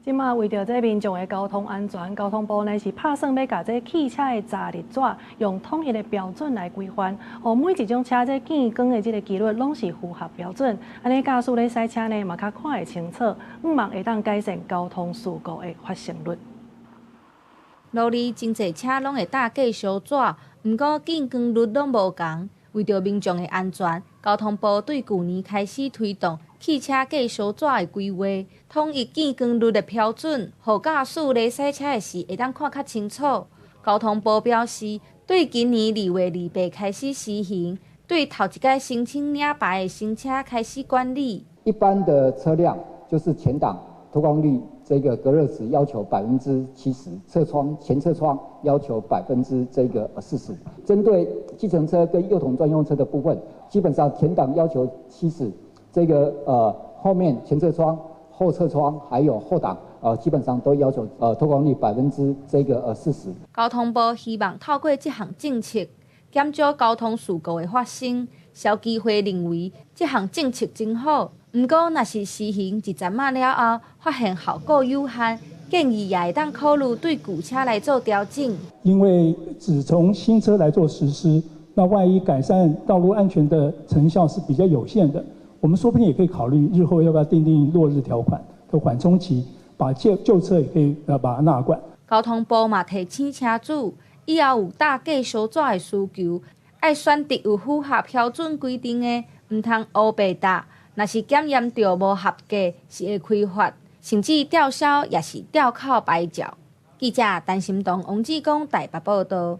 這馬為著這民眾的交通安全，交通部呢是拍算欲共這汽車的閘日紙用統一的標準來規範，予每一種車這見光的這个機率攏是符合標準，按呢駕駛咧駛車呢嘛較看會清楚，向望會當改善交通事故的發生率。路裡真濟車攏會貼計時紙，毋過見光率攏無仝。為著民眾的安全，交通部對舊年開始推動汽車計時紙的規劃，統一見光率的標準，予駕駛咧駛車的時會當看較清楚。交通部表示，對今年2月28開始實行，對頭一擺申請領牌的新車開始管理。一般的車輛就是前擋透光率，這個隔熱紙要求70%，側窗前側窗要求百分之這個四十。針對計程車跟幼童專用車的部分，基本上前擋要求七十，這個後面前側窗、後側窗還有後擋，基本上都要求透光率百分之這個四十。交通部希望透過這項政策，減少交通事故的發生。消基會認為這項政策真好，毋過若是實行一陣仔了後，發現效果有限，建議也會當考慮對舊車來做調整。因為只從新車來做實施，那萬一改善道路安全的成效是比較有限的，我們說不定也可以考慮日後要不要訂定落日條款的緩衝期，把舊車也可以把它納管。交通部嘛提醒車主，以後有貼計時紙的需求，愛選擇有符合標準規定的，毋通烏白貼。若是檢驗著無合格，是會開罰，甚至吊銷抑是吊扣牌照。記者陳心東、王志剛台北報道。